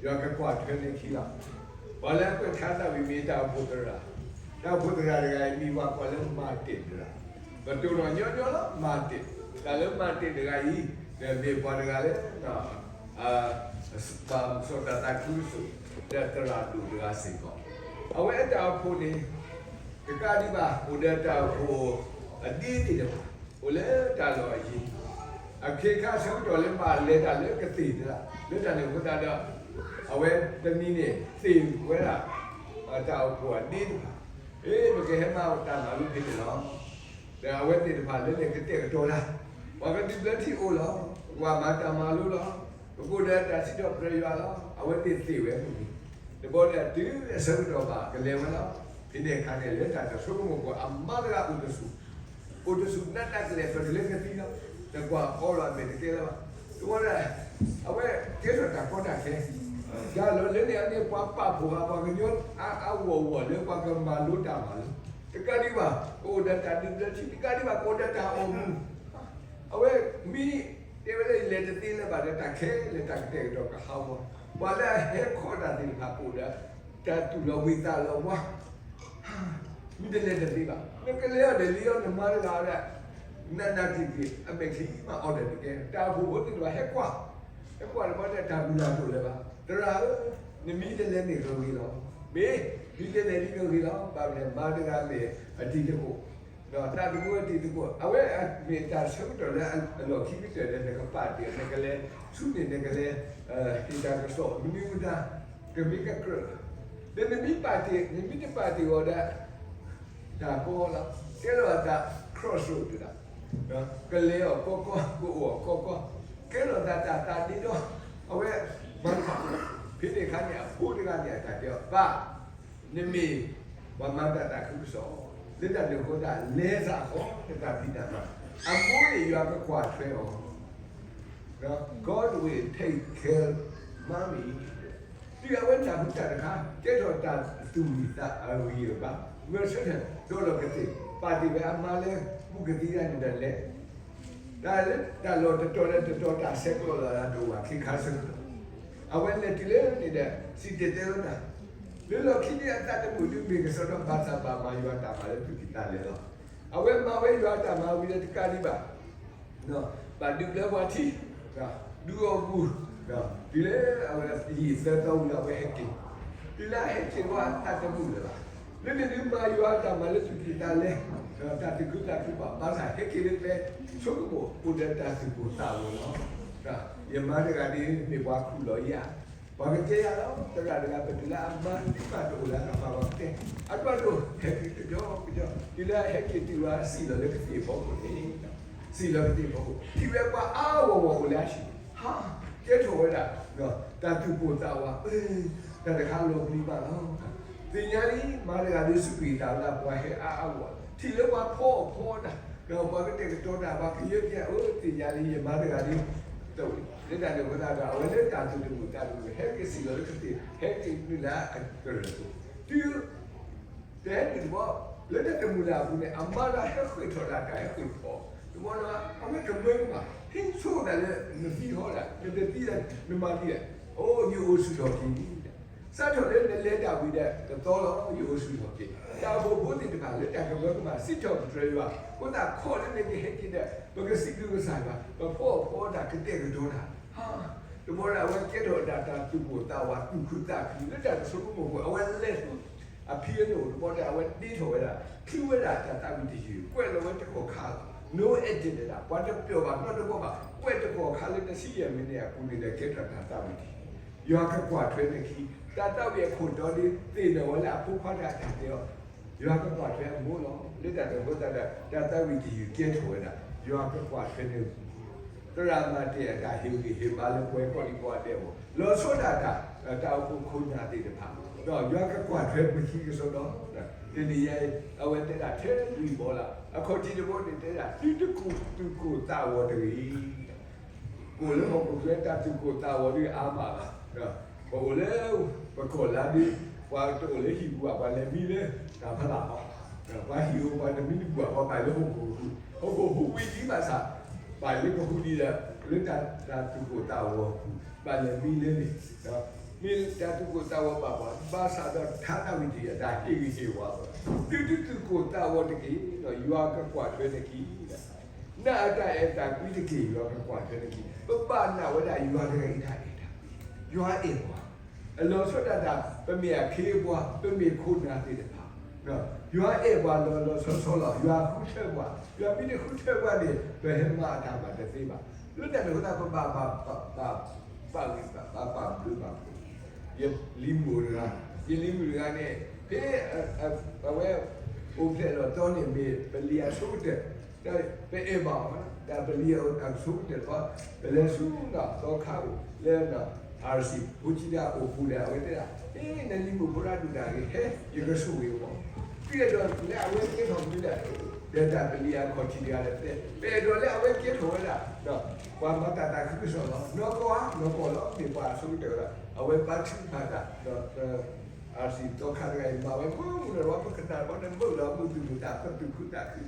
ယွၤကကွၢ်ထွဲန့ၢ်ခံလီၤ. ပှၤလၢအကွဲးထါသးဝံၣ်မ့ၢ်တၢ်အိၣ်ဖှိၣ်သရၣ်, တၢ်အိၣ်ဖှိၣ်သရၣ်တဂၤအံၤမ့ၢ်ပှၤကိးလၢ Martin သရၣ်, ပတိၢ်နီၣ်ညီညီလီၤ Martin, တၢ်လၢ Martin တဂၤအံၤ မ့ၢ်ပှၤတဂၤလၢ ဘၣ်စီၣ်တၢ်သးခုကစီၣ် ဒီးသရၣ်ဒိၣ်တဂၤစ့ၢ်ကီး, အဝဲအတၢ်အိၣ်ဖှိၣ်န့ၣ် တကးဒံးဘၣ် အိၣ်ဒီးတၢ်အိၣ်ဖှိၣ်အဒ့သ့ၣ်တဖၣ် အိၣ်လၢတၢ်လီၢ်အယံၤ, အခ့အခါဆၢကတီၢ်လၢဘၣ်လဲၤတၢ်လၢကသ့ၣ်သရၣ် လၢတၢ်န့ၣ်အဃိသတးဒီး အဝဲတနံၤန့ၣ်သ့ၣ်ဝဲဒၣ် တၢ်အိၣ်ဖှိၣ်အဒ့တဖၣ်, အ့ ပကဟဲမၤတၢ်မၤလိဖဲန့ၣ်လီၤ. ဒီးအဝဲသ့ၣ်တဖၣ်လၢလဲၤကတဲာ်ကတီၤတၢ်, ပှၤကဒုးဘျၢထံအိၣ်လီၤ, ပှၤမၤတၢ်မၤလိလီၤ, ပကအိၣ်ဒီးတၢ်စံးထီၣ်ပတြၢၤယွၤလီၤ, အဝဲသ့ၣ်သ့ၣ်ဝဲမုၢ်နံၤ, တဘျီဒီးတုၤအဆၢကတီၢ်ဘၣ်ကလဲၤဝဲလီၤ. ဖဲန့ၣ်အခါန့ၣ် လၢတၢ်တဆိကမိၣ်ပှၤအမါတဂၤအိၣ်တဆူၣ် အိၣ်တဆူၣ်နးနးကလဲာ် ပတုၤလၢကသံလီၤ, နကွၢ်အီလီၤအမဲာ်တကဲလၢၤဘၣ်, တဘျီဒီး အဝဲကဲထီၣ်တၢ်ကီတၢ်ခဲ, ယၤလီၤလၢန့ၣ်အန့ၣ် ပှၤပာ်ဖှိၣ်ဘၣ်ပှၤကညီအါအါဂီၢ်ဂီၢ်လၢပှၤကမၤလိတၢ်မၤလိ, တကးဒံးဘၣ် ကအိၣ်ဒီးတၢ်ဒုးဘျၢထံ, တကးဒံးဘၣ် ကအိၣ်ဒီးတၢ်အိၣ်မူ, အဝဲမ့ၢ်တဲဝဲလၢယလဲၤတသ့လၢၤဘၣ်ဒီး တၢ်ခဲလၢာ်တၢ်ကတဲာ်ကတီၤကဟးဂီၤ, ပှၤလၢအဟဲခီတၢ်သ့ၣ်တဖၣ်ကအိၣ်ဒီး တၢ်သူၣ်လီၤဝံၤသးလီၤဝါ မ့ၢ်တလဲၤတသ့ဘၣ်, နကလဲၤအီၤဒီးလံအီၤ နမါတဂၤဒီး နးနးကျံၤကျံၤ အမဲာ်ချံမးအီၤဒီးတကဲ, တၢ်အိၣ်ဖှိၣ်ဖိသ့ၣ်တဖၣ်ဟဲကွၢ်, ဟဲကွၢ်တဘျီဒီး တၢ်မုၢ်လၢ်တအိၣ်လၢၤဘၣ်, သရၣ်ဧၢ, နမ့ၢ်တလဲၤန့ၣ်ကဂ့ၤလီၤ, မ့ၢ်မ့ၢ်တလဲၤန့ၣ်ကဂ့ၤလီၤ, ဘၣ်မနုၤမါတဂၤမ့ၢ်အတံၤသကိး ဒီးတၢ်သကိးအတံၤသကိး အဝဲမ့ၢ်တၢ်ဆၢကတီၢ်လၢအလီၢ်ခံကတၢၢ်လၢနကပာ်တ့ၢ် နကလဲၤဆူန့ၣ် နကလဲၤ ဟ့ၣ်တၢ်ကစီၣ် မနုၤမတၤ ကမ့ၢ်ကကြၢး, ဒီးနမ့ၢ်ပာ်တ့ၢ် နမ့ၢ်တပာ်တ့ၢ်အီၤဒီး တၢ်ကီလီၤ, ကဲထီၣ်အသး crossroad တဒၣ်, ကလဲၤအီၤကီကီ ကအိၣ်အီၤကီကီ, ကဲထီၣ်သးတၢ်သးဒ့ဒီ အဝဲမၤတဘၣ်, ဖဲန့ၣ်အခါန့ၣ် အဖိတဂၤန့ၣ် အတၢ်တဲအီၤ ပၢ် နမ့ၢ်ပှၤမၤတၢ်သးခုကစီၣ်, လၢတၢ်န့ၣ်အဃိသတး လဲၤသးဃီ နတၢ်ဖံးတၢ်မၤ, အမိၢ်န့ၣ် ယွၤကကွၢ်ထွဲအီၤ, God will take care mommy, တုၤအဝဲတၢ်မုာ်တၢ်တခါ ကဲထီၣ်တၢ်သူၣ်ဝံၣ်သးအဂံၢ်အဘါ, ဂဲၤဆၢထၢၣ်ဒီးလီၤကသ့ၣ် ပာ်တ့ၢ်ဝဲအမါလၢ မူကသံဒၣ်န့ၣ်ဒီးလဲၤ တၢ်လၢတၢ်လီၢ်တတီၤလၢတတီၤ တၢ်ဆဲးကျိးလီၤသးတအိၣ်ဘၣ် ခ့ခါဆၢကတီၢ်, အဝဲလဲၤတုၤလၢန့ၣ်ဒီး စံၣ်တဲၤတဲလီၤတၢ်, လၢလီၢ်ခံန့ၣ်အသးတမုာ်ဒုးမ့ၢ်ကစီဒီ ဘၣ်ဆၣ်ဘၣ်မၤယွၤတၢ်မၤလၢသူၣ်ကံၢ်သးလဲလီၤ, အဝဲမၤဝဲယွၤတၢ်မၤဝံၤဒီးတကးဒံးဘၣ် ဘၣ်ဒုးဘျၢပှၤထံ, ဒုးအီၣ်ဘူၣ်, တုၤလၢအဝဲယံာ်သၢသီဝံၤလီၤ အဝဲဟဲက့ၤ, တုၤလၢအဟဲက့ၤဝဲအသးတမုာ်လၢၤဘၣ်, လၢန့ၣ်ဒုးမၤယွၤတၢ်မၤလၢသူၣ်ကံၢ်သးလဲ, တၢ်သူၣ်ခုသးခုဘၣ် ဘၣ်ဆၣ်ဟဲက့ၤလၢကျဲဆိကမိၣ် အိၣ်ဒီးတၢ်သူၣ်ကိၢ်သးဂီၤလီၤ, ယမါတဂၤဒ်မ့ၢ်ပှၤခူၣ်လီၤယၤ, ပှၤကတဲယၤလီၤ သရၣ်တဂၤ ပတုၤလၢအမါသံမးတအိၣ်လၢအကပၤ ပှၤကတဲ, အဒိၣ်ဒိၣ်ဟဲက့ၤကညီကညီ, တုၤလၢအဟဲက့ၤတုၤဝဲစံၣ်လီၤလၢကသ့ၣ်ဖီခိၣ်န့ၣ် စံၣ်လီၤကသ့ၣ်ဖီခိၣ် ထံၣ်ဝဲပှၤအါဂီၢ်ဂီၢ်အိၣ်လၢအဟံၣ်, ဟါ, ကဲထီၣ်ဝဲဒၣ် တၢ်သူၣ်ကိၢ်သးဂီၤ, တၢ်တခါလီၤပျံၤဘၣ်လီၤ, သ့ၣ်ညါလံ မါတဂၤဒ်စူးကွံာ်တၢ်ဝဲဒၣ် ပှၤဟဲအါအါဂီၢ်ဂီၢ် ထံၣ်လၢပှၤဖီအီၣ်ဖီတၢ်, ဒီးပှၤကတဲာ်ကတီၤတၢ် ပှၤကယၢကဲ အၢ သ့ၣ်ညါလံ ယမါတဂၤဒ် တဝံၤ လၢတၢ်န့ၣ်အဃိသတးဒီး အဝဲလၢတၢ်သူၣ်တမုာ်သးတမုာ် ဟဲက့ၤစံၣ်လီၤလၢကသ့ၣ် ဟဲက့ၤနုာ်လၢအကရၢၢ်ပူၤ, တုၤ တဟဲနုာ်တဘျီ လၢတၢ်တမုာ်လၢ်အပူၤန့ၣ် အမါလၢဟဲဃ့ၢ်ထီၣ်ဒၣ်တၢ်ဟဲဃ့ၢ်ထီၣ်, တဘျီဒီး အဝဲကမၢကမၣ် ဟ့ၣ်ဆိဒၣ်လၢနသံဟီဒၣ် နတသံဒီး နမၤသံဒီး အိၣ် ယအိၣ်ဆူၣ်ထီၣ်က့ၤ စးထီၣ်လၢနလဲၤတၢ်ဝံၤဒီး တသီလီၤ ယအိၣ်ဆူၣ်ထီၣ်က့ၤ, တၢ်အိၣ်ဖှိၣ်ဖိသ့ၣ်တဖၣ်လၢတၢ်ကမၢကမၣ် စံးထီၣ်ပတြၢၤယွၤ အဃိသတးခီလၢနကဟဲက့ၤဒီး ပကစံးဘျုးကစၢ်ယွၤ ပဖီအီၣ်ဖီတၢ် ကတဲာ်ကတီၤတၢ်, တဘျီဒီးအဝဲကဲထီၣ်ဒၣ်တၢ်သူၣ်ကိၢ်သးဂီၤ သူၣ်ခုသးခု လၢတၢ်တဆိကမိၣ်အပူၤ အဝဲလဲၤဆူ အဖံအနိၣ်တဘျီဒီး အဝဲဒ့ထီၣ်ဝဲဒၣ် ချုးဝဲဒၣ်တၢ်သးဝံၣ်တယုၢ် ကွဲးလီၤဝဲတကီၢ်ခါလီၤ, no accident ဒၣ် ပှၤတပျီၢ်ဘၣ်နီတဘျီဘၣ် ကွဲးတကီၢ်ခါလၢတဆံယဲၢ်မံးနံးအပူၤန့ၣ်ဒီး ကဲထီၣ်တၢ်သးဝံၣ်တယုၢ်, ယွၤကကွၢ်ထွဲန့ၢ်ခံ, တၢ်သးဝံၣ်အခိၣ်တီဒ် သ့ၣ်နီၣ်ဝဲလၢအဖိခွါတၢ်တၢ်တဲအီၤ, ယွၤကကွၢ်ထွဲအမိၢ်လီၤ, လၢတၢ်န့ၣ်အဃိသတးဒီး တၢ်သးဝံၣ်တယုၢ်ကဲထီၣ်ဝဲဒၣ် ယွၤကကွၢ်ထွဲန့ၢ် သရၣ်မၤတ့ၢ်အတၢ်ဟ့ၣ်ဂံၢ်ဟ့ၣ်ဘါလၢပှၤကိးဒံကိးဂၤဒဲးအဂီၢ် လီၤဆီဒၣ်တၢ် တၢ်အိၣ်ဖှိၣ်ခိၣ်နၢ်သ့ၣ်တဖၣ် ဒီးယွၤကကွၢ်ထွဲပခံကစီဒီ တနံၤညါအံၤ အဝဲတဲဒၣ်ထဲလွံၢ်ဘီလၢ အခီၣ်ထံးတဘီန့ၣ်တဲဒၣ် သုတကိၢ်သူၣ်ကိၢ်သးဂီၤတဂ့ၤ ပအိၣ်လၢဟီၣ်ခိၣ်ချၢတၢ်သူၣ်ကိၢ်သးဂီၤဒ်အါမးဘၣ်, ပအိၣ်လၢ ပကီၢ်လါဒ် ပှၤတအိၣ်လၢဟံၣ်ပူၤဘၣ် ပှၤလဲၤမံလၢတၢ်ဖးလာ်ဟီ, ပှၤဟံၣ်အိၣ်ပှၤတမံတပူၤဘၣ် ပှၤဘၣ်လၢဟီၣ်ခိၣ်ဟူး, ဟီၣ်ခိၣ်ဟူးဝံၤဒ်ဘၣ်ဆၣ် ဘၣ်လၢကဟူးဒံးဒီး လၢတၢ်သူၣ်ကိၢ်သးဂီၤပူၤ ဘၣ်လဲၤမံလၢန့ၣ်, မ့ၢ်တၢ်သူၣ်ကိၢ်သးဂီၤဘၣ်ပှၤ, ဘၣ်ဆၣ်ဒီးထါဒၤဝံးတဂၤ တၢ်ဟ့ၣ်ဂံၢ်ဟ့ၣ်ဘါပှၤ, သုတသူၣ်ကိၢ်သးဂီၤတဂ့ၤ, ဒီးယွၤကကွၢ်ထွဲနခံ, နာ်အတၢ်အဲၣ်တၢ်ကွံတက့ၢ်, ယွၤကကွၢ်ထွဲနခံ. ပဘၣ်နာ်ဝဲဒၣ်ယွၤတဂၤအံၤတၢ်အဲၣ်တၢ်ကွံ, ယွၤအဲၣ်ပှၤ အလီၤဆီဒၣ်တၢ် ပမ့ၢ်အခ့အပှၤ, ပမ့ၢ်ခိၣ်နၢ်သ့ၣ်တဖၣ်, ယွၤအဲၣ်ပှၤလီၤလီၤဆီဆီလီၤ. ယွၤဃုထၢပှၤ, ယွၤမ့ၢ်တဃုထၢပှၤန့ၣ် ပဟဲမၤအတၢ်မၤတသ့ဘၣ်. လၢတၢ်န့ၣ်အဃိသတး ပဘၣ်ပာ်ဂံၢ်ပာ်ဘါ ပာ်ပာ်ဘျုးပာ်ဖှိၣ်. ယလံၤမုၣ်တဂၤ, ယလံၤမုၣ်တဂၤန့ၣ် ဖဲအဝဲအိၣ်ဖျဲၣ်လီၤတီန့ၣ် မ့ၢ်ပလံၤအဆိကတၢၢ်, ပအဲၣ်ဘၣ်အီၤ, တၢ်ပလံၤအဆိကတၢၢ်လီၤ, ပလဲၤဆူနီၢ်သီခါအိၣ်လၢ အၣ်စံၣ်ဖိဆံးတၢ်အိၣ်ပူၤဒီး အဝဲတဲဒၣ်, ဟ့ နလံၤမုၣ်ဖိတၢ်ဒုၣ်တၢ်ဂ့ၤ ဟဲ ယကဆိၣ်ဂ့ၤအီၤ, တုၤအဲၣ်ဒိးလၢအဝဲကဲထီၣ်မနုၤလဲၣ်, ဒီးတၢ်ပလံၤအခီၣ်ထံးတဂၤဒီးတဲ, ပအဲၣ်ဒိးလၢအဝဲကဲထီၣ်ဝဲဒၣ် ပှၤမၤတၢ်သးခုကစီၣ်လီၤ. နီၢ်ကီၢ်ဧါ, နီၢ်ကီၢ်လီၤ, မ့ၢ်ပှၤအဆိကတၢၢ်လီၤ. အဝဲဘါထုကဖၣ်တၢ်, အၣ်စံၣ်သီခါတဂၤအံၤ မၤဝဲမုာ်မုာ်လီၤ, ပကနၣ်ဝဲန့ၣ် မုာ်လီၤမုာ်သူၣ်မုာ်သး ပသူၣ်ခုသးခု,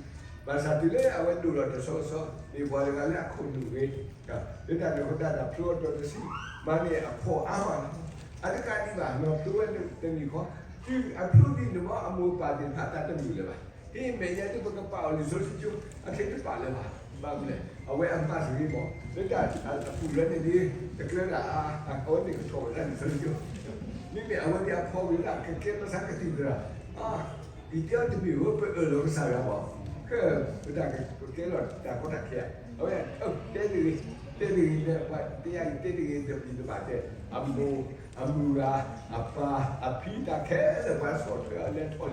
ဘၣ်ဆၣ်တုၤလၢအဝဲဒိၣ်ထီၣ်တဆီဆီ မ့ၢ်ပှၤတဂၤလၢအခိၣ်နူာ်ဂ့ၤ, လၢတၢ်န့ၣ်အဃိသတးဒီး ဖျိအတီၤတဆံ မၤန့ၢ်အဖှီၣ်အါမးလီၤ. အတကးဒံးဘၣ် နီၢ်ဖျိဝဲတနံၤဃီ, တုၤအဖျိဒံးန့ၣ်ဘၣ် အမိၢ်ပၢ်သ့ၣ်တဖၣ်တၢ်တမုာ်လၢၤဘၣ်. ဟ့ မဲာ်ညါဒ်ပကပာ်အီၤလံာ်စီဆှံကၠိ အခဲတပာ်လၢၤဘၣ်. ဘၣ်မနုၤလဲၣ်, အဝဲအမၤစ့ၢ်ကီးမး လၢတၢ်အပူၤလၢန့ၣ်ဒ် တကျၢဒၣ်အါ, အဝဲန့ၣ်ကထီၣ်ဝဲဒၣ်လံာ်စီဆှံကၠိ, မ့မ့ၢ်အဝဲဒ်အဖီဝံၤဒၣ် ကကဲဘျီဆါကသံၣ်သရၣ်, အါ, ယတဲအီၤတမ့ၢ်ဧိၤ ပအၢၣ်လီၤကစၢ်ယွၤမး, ကဲ, ပတၢ်ကကဲလီၤတၢ်ကီတၢ်ခဲ, အဝဲ တဲတဂ့ၤ, တဲတဂ့ၤ, တဲတဂ့ၤ, တဘၣ်တဲ, အမိၢ်, အမုၢ်ဂၤ, အပၢ်, အဖံတၢ်ခဲလၢာ် ပှၤဆီၣ်ထွဲအီၤ လဲၤထီၣ်,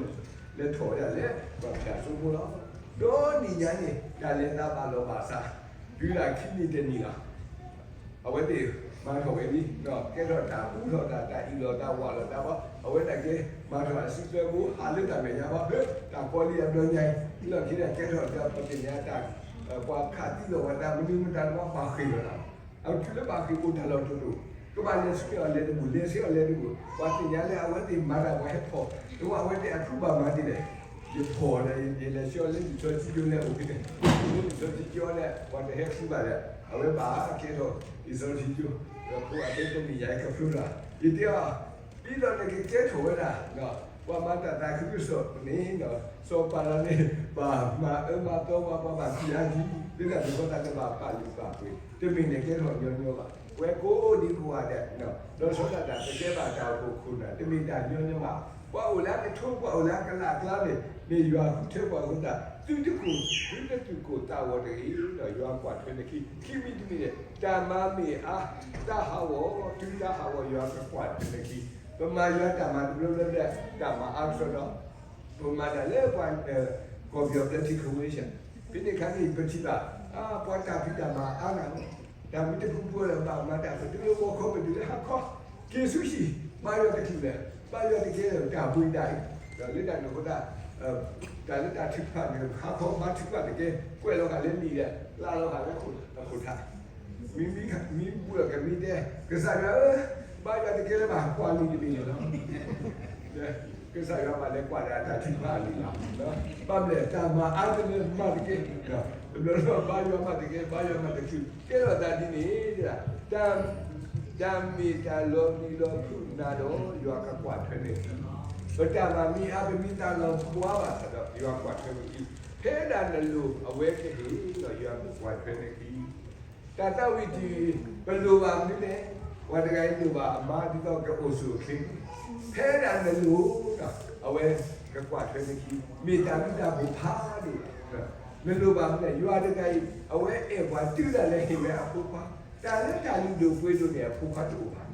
လဲၤထီၣ်ဝဲဒၣ်လၢ ပှၤဖၠၣ်စိဖိလီၤ. ဒီနံၤညါန့ၣ် တၢ်လဲၤသးဘၣ်လီၤဘၣ်စး, တုၤလၢခံနံၤတနံၤလီၤ. အဝဲသ့ၣ်မၤထီၣ်ဝဲလံ, ကဲထီၣ်တၢ်အူထီၣ်တၢ်, တၢ်အ့ၣ်လိာ်တၢ်ဝးလိာ်တၢ်ဘၣ်, အဝဲဒၣ်ကဲမၤထီၣ်အစုကျဲဘိ ဟးလၢတၢ်မဲာ်ညါဘၣ်, လၢတၢ်ကီလံအဘျီညါအံၤ, လီၢ်ခံဒၣ်ကဲထီၣ်ဒီးပသ့ၣ်ညါတၢ်, ပှၤခးသံလီၤဝဲတၢ် မနုၤမတၤတဘၣ် ပှၤဃ့ၢ်လီၤတၢ်, အတုၤလၢပှၤဃ့ၢ်အိၣ်တၢ်လီၢ်တတီၤ, ကဘၣ်လဲၤဆူအီၤလဲၤတဘူၣ်, လဲၤဆူအီၤလဲၤတဘူၣ်, ပှၤသ့ၣ်ညါလၢအဝဲသ့ၣ်မၤတၢ်ပှၤဟဲဖီၣ်, တဝဲအဝဲသ့ၣ်အဖုဘၣ်မၤဒ်လဲၣ်, ယဖီၣ်ဒီး ယလဲၤဆူအီၤလၢလံာ်စီဆှံကၠိလဲၤအိၣ်ဖဲန့ၣ်, လၢလံာ်စီဆှံကၠိန့ၣ် ပှၤတဟဲဃုဘၣ်ဒီး အဝဲဘၣ်ကဲထီၣ်လံာ်စီဆှံကၠိ, ဒီးဖိအသ့တနံၤညါအံၤကဖျိလီၤ, ယတဲအီၤ, ဒ်သိးနကကဲထီၣ်ဝဲဒၣ် ပှၤမၤတၢ်သးခုကစီၣ်န့ၣ်, စီၤပၤလီၤန့ၣ် ဘၣ်မၤအၢမၤသီပှၤ ပှၤဘၣ်သံအါထံ, ဒ်န့ၣ်အဃိသတးနဘၣ်ပာ်လုၢ်ပာ်ပှ့ၤ, တမ့ၢ်နကဲထီၣ်ညီညီဘၣ်, ပဝဲကိးဒံကိးဂၤဒဲး လီၤဆီဒၣ်တၢ် ပကဲဘၣ်တၢ်အိၣ်ဖှိၣ်ခိၣ်နၢ် တမ့ၢ်တၢ်ညီညီဘၣ်, ပှၤအိၣ်လၢအကထိ ပှၤအိၣ်လၢအကလးအကျါန့ၣ် မ့ၢ်ယွၤဃုထၢပှၤအဃိသတး သုတကိၢ်, သုတသူၣ်ကိၢ်သးဂီၤတဂ့ၤ, ဒီးယွၤကွၢ်ထွဲနခံ, ခံမံၤတမံၤန့ၣ် တၢ်မၤမ့ၢ်အါ, တၢ်ဟးဂီၤ, တုၤတၢ်ဟးဂီၤ ယွၤကကွၢ်ထွဲနခံ, ပမၤယွၤတၢ်မၤတဘျီဘျီဒီး တၢ်မၤအါကစီဒီး ပမၤတၢ်လၢပှၤ ကီၢ်ပယီၤ ပျဲထံ convention ဖဲန့ၣ်အခါန့ၣ် ပထံၣ်ဘၣ် ပှၤတၢ်ဖံးတၢ်မၤအါဂၤလီၤ, တၢ်မ့ၢ်တပူၤပူၤလၢၤဘၣ်မၤတၢ် ပတုၤလၢဂီၤခီ ပတုၤလၢဟါခီ, က့ၤဆူဟံၣ် ဘါယွၤတချုးလဲၣ်, ဘါယွၤတကဲလၢၤ တၢ်ဘှံးတၢ်အံၤ, ဒီးလၢတၢ်န့ၣ်အဃိသတး တၢ်လၢတၢ်ထုကဖၣ်န့ၣ် ဟါခီဘါထုကဖၣ်တကဲ, ကွဲးလီၤဃာ်လၢလံာ်ဒီး လၢလီၤဃာ်လၢခိၣ်ထး, မ့ၢ်မံဘူၣ်ဒီးကမံတဲ ကစၢ်ယွၤဧၢ, ဘါယွၤတကဲလၢၤဘၣ် ကွၢ်လံာ်တမံၤန့ၣ်လီၤ. ကစၢ်ယွၤဘၣ်လဲၤကွၢ်ဒီးတၢ်ထုကဖၣ်အလံာ်လီၤ. ဘၣ်မနုၤလဲၣ် တၢ်မၤအါတလၢမၤတကဲ, တဘျီလၢဘါယွၤမၤတကဲ ဘါယွၤမၤတချုး ကဲထီၣ်သးဒ်န့ၣ်, တၢ်မ့ၢ်တၢ်လီၤပျံၤလီၤဖုးနၤဒီး ယွၤကကွၢ်ထွဲနခံ, ပတၢ်မၤမ့ၢ်အါ ပမ့ၢ်သးလီၤပှီၢ်ဘၣ်ဆၣ်ဒီး ယွၤကွၢ်ထွဲနခံ, ဖဲဒၣ်နလိၤအဝဲကဟ့ၣ်ဒီး ယွၤကကွၢ်ထွဲနခံ တၢ်သးဝံၣ်တံၢ် ပလိၣ်ဘၣ်မနုၤလဲၣ်, ပှၤတဂၤအံၤလိၣ်ဘၣ်အမါ ဒ်သိးကအိၣ်ဆူၣ်အိၣ်ချ့, ဖဲဒၣ်နလိၤဒီး အဝဲကကွၢ်ထွဲနခံ, မ့ၢ်တၢ်ဘျုးတၢ်ဖှိၣ်ဖးဒိၣ်လီၤ. နလိၣ်ဘၣ်မနုၤလဲၣ်, ယွၤတဂၤအံၤ အဝဲအဲၣ်ပှၤတုၤဒၣ်လဲာ်ဟ့ၣ်ဝဲအဖိခွါ, တၢ်လၢတၢ်လုၢ်ဒိၣ်ပှ့ၤဒိၣ်န့ၣ် အဖိခွါတအိၣ်ဘၣ်.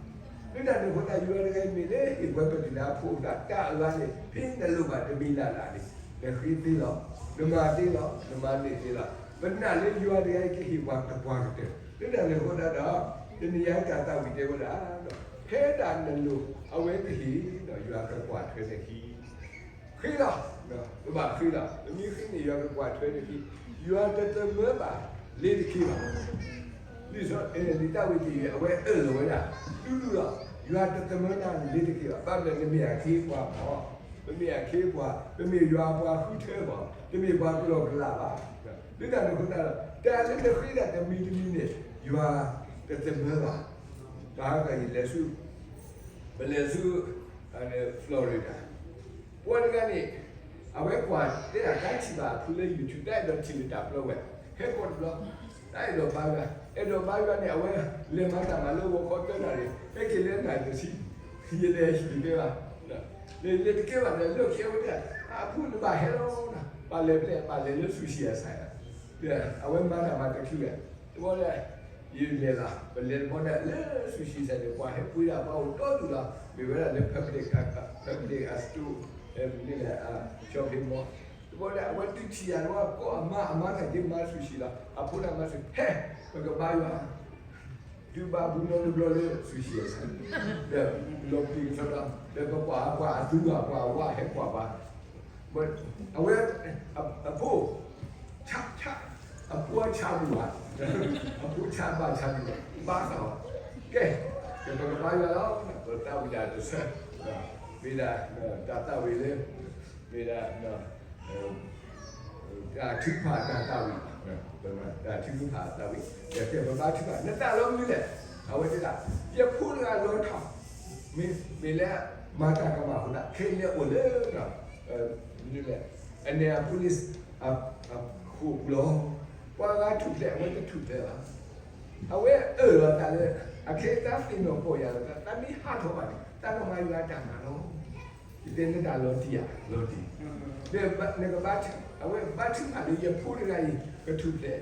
လၢတၢ်န့ၣ်အဃိသတး ယွၤတဂၤအံၤမ့ၢ်လၢဟ့ၣ်ပှၤပတုာ်လၢအဖိအသး တၢ်အဂၤန့ၣ် ဖဲနလိၣ်ဘၣ်တမံၤလၢ်လၢ်န့ၣ် နဃ့သ့လီၤ, နမၤသ့လီၤ, နမၤန့ၢ်သ့လီၤ. ပနာ်လၢယွၤတဂၤအံၤကဟ့ၣ်ပှၤသပှၢ်ကတၢၢ်. လၢတၢ်န့ၣ်အဃိသတးဒီး တနံၤညါတၢ်သးဝံၣ်တဲဝဲဒၣ်ဒီး ဖဲဒၣ်နလိၤ အဝဲကဟ့ၣ်ဒီး ယွၤကကွၢ်ထွဲနခံ ဃ့လီၤ, ပဘၣ်ဃ့လီၤ. ပမ့ၢ်ဃ့န့ၣ် ယွၤကကွၢ်ထွဲနခံ, ယွၤတသမၢဘၣ်လ့ၤတက့ၢ်ဘၣ်. လံာ်သးဝံၣ်တံၢ်အံၤ အဝဲအၢၣ်လီၤဝဲဒၣ် တူၢ်တူၢ်လီၤ, ယွၤတသမၢနၤလ့ၤတက့ၢ်ဘၣ်. ဘၣ်မနုၤလဲၣ် နမ့ၢ်အခ့အပှၤမး, ပမ့ၢ်အခ့အပှၤ, ပမ့ၢ်ယွၤအပှၤဃုထၢမး, တမ့ၢ်ပှၤကလီကလးဘၣ်. လၢတၢ်န့ၣ်အဃိသတးဒီး တၢ်လၢနဃ့ဒၣ်တမံၤတမံၤန့ၣ် ယွၤတသမၢဘၣ်. ဘၣ်ဃးယလဲၤဆူ ပလဲၤဆူ Florida, ပှၤတဂၤန့ၣ် အဝဲကွၢ်တဲဒၣ် တၢ်ထံၣ်ဘၣ်အဖုလၢ YouTube, တၢ်အဲၣ်ဒိးထံၣ်လၢတၢ်ပျီဝဲ, ဟဲကိးတဘျီ, တၢ်အဲၣ်ဒိးဘါယွၤ, အဲၣ်ဒိးဘါယွၤန့ၣ် အဝဲလဲၤမၤတၢ်မၤလၢဂီၤခီသၢနၣ်ရံၣ်, ဟဲက့ၤလၢနၣ်ရံၣ်တဆံ, ယလဲၤဟံၣ်တကဲဘၣ်, လဲၤတကဲဘၣ်ဒီး လၢခံအဝဲတဲ, အဖုနဘၣ်ဟဲလီၤ, ဘၣ်လဲၤဖဲလဲၣ်, ဘၣ်လဲၤလၢ sushi အဆိုင်, အဝဲမၤတၢ်မၤတချုးဝဲ, တဘျီဒီး ယလဲၤလီၤ, ပလဲၤတဘျီဒီး လၢ sushiဆိုင်န့ၣ် ပှၤဟဲပှ့ၤဒၣ်ပှၤအိၣ်ဒီဒူၣ်လီၤ, မ့ၢ်ဝဲဒၣ်လၢ public, public အ store, မ့ၢ်လၢ shopping mall, တဘျီဒီး အဝဲတုၤထံၣ်ယၤတဘျီ ကိးအမါ, အမါတၢ်က့ၤမၤ sushi လီၤ, အဖိဒၣ်မၤ sushi, ဟဲ, ပကဘါယွၤ ဒုးဘၣ်ဘူးနီတဘျီလၢ sushiဆိုင်, ဒီးလီၤပျံၤကစီဒီ, ဒီးပကွၢ်ပှၤအသူဘၣ် ပှၤအဝါဟဲကွၢ်ပှၤ, အဝဲ, အဖိ, ဆါ, ဆါ, အဖိဆါဘူးဘၣ်, အဖိဆါဘၣ်ဆါဘူးဘၣ်, ဘါသးဘၣ်, ကဲ, ပကဘါယွၤလီၤ, ပသးဝံၣ်ဒၣ်တဆၢ, မ့ၢ်ဒၣ်တၢ်သးဝံၣ်လၢ, မ့ၢ်ဒၣ် တၢ်ထုကဖၣ်တၢ်သးဝံၣ်, တၢ်ထုကဖၣ်တၢ်သးဝံၣ်, ကဲပဘါထုကဖၣ်, နသးလီၤမနုၤလဲၣ်, အဝဲတဲဒၣ်, ယဖိတဂၤလီၤထီၣ်, မ့ၢ်လၢမၤတၢ်ကမၣ်အဃိသတး ခဲအံၤလဲၤအိၣ်လၢ, မနုၤလဲၣ်, အနဲၣ်အပူၤလံ, အဃိာ်ပူၤလီၤ, ပှၤဂၤထူၣ်ဖျဲး အဝဲတထူၣ်ဖျဲးဘၣ်, အဝဲအၢၣ်လီၤတၢ်လၢ, အခဲအံၤတၢ်သ့ၣ်နီၣ်ပီၢ်ယၢ်လီၤ, တၢ်မ့ၢ်ဟးထီၣ်ဘၣ်န့ၣ် တၢ်ကမၤယွၤအတၢ်မၤလီၤ. ယတဲနတၢ်လီၤတံၢ်ဧါ, လီၤတံၢ်, ဒီးနကဘါထု, အဝဲဘါထုကဖၣ်လၢယဖိတဂၤအံၤ ကထူၣ်ဖျဲး,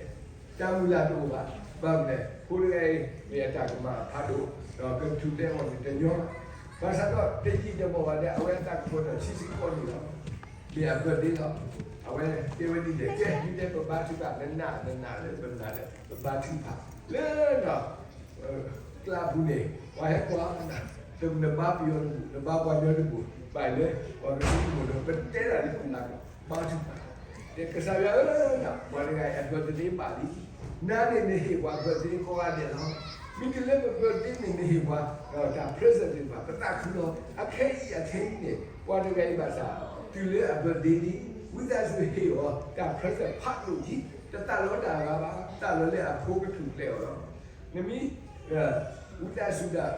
တၢ်မုၢ်လၢ်တအိၣ်ဘၣ်, ဘၣ်မနုၤလဲၣ်, ဖိတဂၤအံၤ မ့ၢ်အတၢ်ကမၣ်ဖးဒိၣ်, ဒီးကထူၣ်ဖျဲးအဂီၢ်န့ၣ်တညီ, ဘၣ်ဆၣ်ဒီးတယံာ်တမီၢ်ဘၣ်ဒီး အဝဲအသးကပီၤဒီး ဆံဆံကီးနံၣ်လီၤ, မ့ၢ်အ birthday လီၤ, အဝဲတဲဝဲဒ်လဲၣ်, ကဲ ဒ်လဲၣ်ပဘါထုကဖၣ်, နနာ်နနာ်လၢပနာ်လၢ ပဘါထုကဖၣ်, လၢဒီး ကျးပူၤန့ၣ် ပှၤဟဲကွၢ်နၤ, နဘါပယီၤတဘူၣ်, နဘါပှၤကညီတဘူၣ်, ဘၣ်လၢ ပှၤကညီတဘူၣ်ဒီး ပတဲဒၣ်လၢပနာ်ကီၢ် ဘါထုကဖၣ်, ကစၢ်ယွၤဧၢ, ပှၤတဂၤအံၤ အ birthday ဘၣ်လံ, နၤန့ၣ်နဟ့ၣ်ပှၤ birthday ကိးဂၤဒဲးလီၤ, မ့ၢ်တုၤလၢပ birthday န့ၣ် နဟ့ၣ်ပှၤ တၢ် present သ့ၣ်တဖၣ် ပသးခုလီၤ, အခဲအံၤ အခဲအံၤန့ၣ် ပှၤတဂၤအံၤဘၣ်ဆၣ် တုၤလၢအ birthday လံ, ဝံသးစူၤဟ့ၣ်အီၤတၢ် present ဖးဒိၣ်လံ, တသးလီတၢ်အဂၤဘၣ်, သးလီလၢအဖိကထူၣ်ဖျဲးအီၤလီၤ. နမ့ၢ် ဝံသးစူၤဒၣ်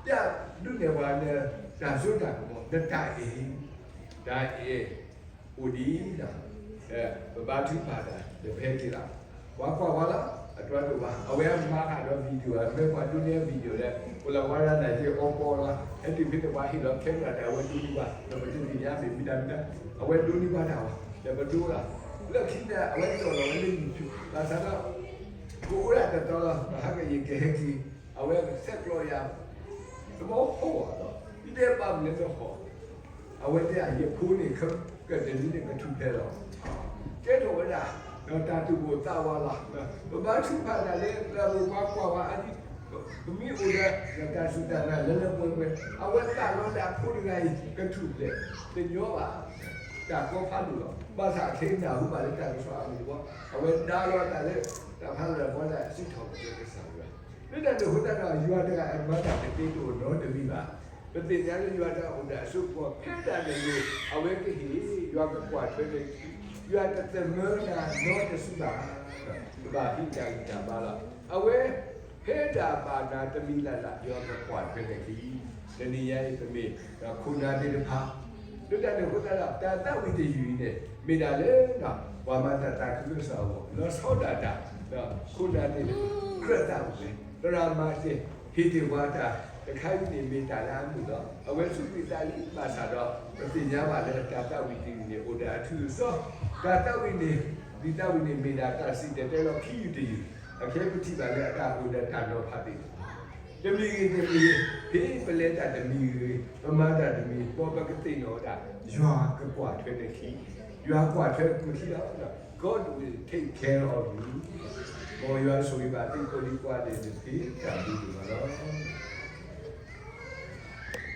ပျၢ်ဒုးနဲၣ်ပှၤနတၢ်စိတၢ်ကမီၤ နတၢ်အဲၣ်, တၢ်အဲၣ်အိၣ်ဒံး, ပဘါထုကဖၣ်တၢ် ဒီးပဟဲက့ၤလီၤ, ပှၤကွၢ်ပှၤလီၤ, အတြီတအိၣ်ဘၣ်, အဝဲမၤဃာ်ဒီး video ဧါ, မ့ၢ်ပှၤဒိးန့ၢ် video ဒီး ပလီၤဝါရၤနၤက့ၤအီပီလီၤ, ဟဲတုၤဖဲန့ၣ် ပှၤဟ့ၣ်လီၤ camera ဒီး အဝဲဒိးန့ၢ်ဘၣ်, ဒီးပတသ့ၣ်ညါမ့ၢ်မတၤမတၤ, အဝဲဒိးန့ၢ်ဘၣ်တၢ်အီၤ, ဒီးပဒိလီၤ, လၢခံန့ၣ် အဝဲတီၢ်လီၤဝဲလၢ YouTube ဘၣ်ဆၣ်ဒီး ကအိၣ်ဒၣ်တတီၤလီၤ, ပဟးကယံာ်ကဟဲက့ၤ, အဝဲဆဲးကျိးယၤ တဘျီဟီၣ်ဘၣ်ဒီး ဒ်တဲဘၣ်မနုၤလဲၣ်ဟီၣ်, အဝဲတဲ ယဖိန့ၣ် ကတနံၤန့ၣ် ကထူၣ်ဖျဲးလီၤ, ကဲထီၣ်ဝဲဒၣ် ဒီးတၢ်သူၣ်ပိၢ်သးဝးလီၤ, ပဘါထုကဖၣ်တၢ်လၢ ပှၤကွၢ်ပှၤအါဒံး, ပမ့ၢ်အိၣ်ဒီး တၢ်စူၢ်တၢ်နာ်လၢလၢပှဲၤပှဲၤ, အဝဲသးလီလၢအဖိတဂၤအံၤ ကထူၣ်ဖျဲး, တညီဘၣ်, တၢ်ကီဖးဒိၣ်လီၤ, ဘၣ်ဆၣ်အခဲအံၤနၢ်ဟူဘၣ်လၢတၢ်ကစီၣ်အမုၢ်အဂီၢ်, အဝဲဒါလီၤတၢ်လၢ တၢ်ဖးလၢ်ဖီဒၣ် စံးထီၣ်ပတြၢၤကစၢ်ယွၤ လၢတၢ်န့ၣ်အဃိသတးဒီး ယွၤတဂၤအမၤတၢ်တသ့တအိၣ်နီတမံၤဘၣ်. ပသ့ၣ်ညါလၢယွၤတဂၤအိၣ်ဒီးအစိကမီၤ ဖဲဒၣ်နလိၤ အဝဲကဟ့ၣ်, ယွၤကကွၢ်ထွဲနခံ, ယွၤတသမၢနၤနီတစုဘၣ်. ကဘၣ်ဟံးတၢ်ဂံၢ်တၢ်ဘါလီၤ. အဝဲဖဲဒၣ်ဘၣ်နၤတမံၤလၢ်လၢ် ယွၤကကွၢ်ထွဲနခံ. တနံၤညါအံၤ ပမ့ၢ်ခိၣ်နၢ်သ့ၣ်တဖၣ် လၢတၢ်န့ၣ်အဃိသတးဒီး တၢ်သးဝံၣ်တယုၢ်အံၤန့ၣ် မ့ၢ်ဒၣ်လၢ ပှၤမၤတၢ်သးခုကစီၣ်အဂီၢ် လီၤဆီဒၣ်တၢ် ခိၣ်နၢ်သ့ၣ်တဖၣ် ကြၢးသးဝံၣ်လၢ သရၣ်မၤတ့ၢ် ဟ့ၣ်တ့ၢ်ပှၤတၢ်တခါအံၤန့ၣ် မ့ၢ်တၢ်လၢအမုာ်လီၤ. အဝဲဆူးကွံာ်သးလံ ဘၣ်ဆၣ်ဒီး ပသ့ၣ်ညါဘၣ်လၢတၢ်သးဝံၣ်တယုၢ်န့ၣ် အိၣ်ဒီးအထူးအစီၤ တၢ်သးဝံၣ်န့ၣ် ဒ်သးဝံၣ်န့ၣ် မ့ၢ်ဒၣ်တၢ်စံၣ်တဲၤတဲလီၤခံယုၢ်တယုၢ် အခဲအံၤပထံၣ်ဘၣ်လၢအတၢ်အိၣ်ဒီးတၢ်နီၤဖးသ့ၣ်တဖၣ် တမံၤဂ့ၤတမံၤဂ့ၤ ဖဲပလဲၤတၢ်တမံၤဂ့ၤဂ့ၤ ပမၤတၢ်တမံၤဂ့ၤ မ်ပကသ့ၣ်နီၣ်ဝဲဒၣ် ယွၤကကွၢ်ထွဲနခံ, ယွၤကွၢ်ထွဲနခံလီၤ. God will take care of you. မ်ယွၤဆိၣ်ဂ့ၤဘၣ်သုကိးဒံးကိးဂၤဒဲးန့ၣ် ဖဲတၢ်ဘျုးဒိၣ်မးလီၤ.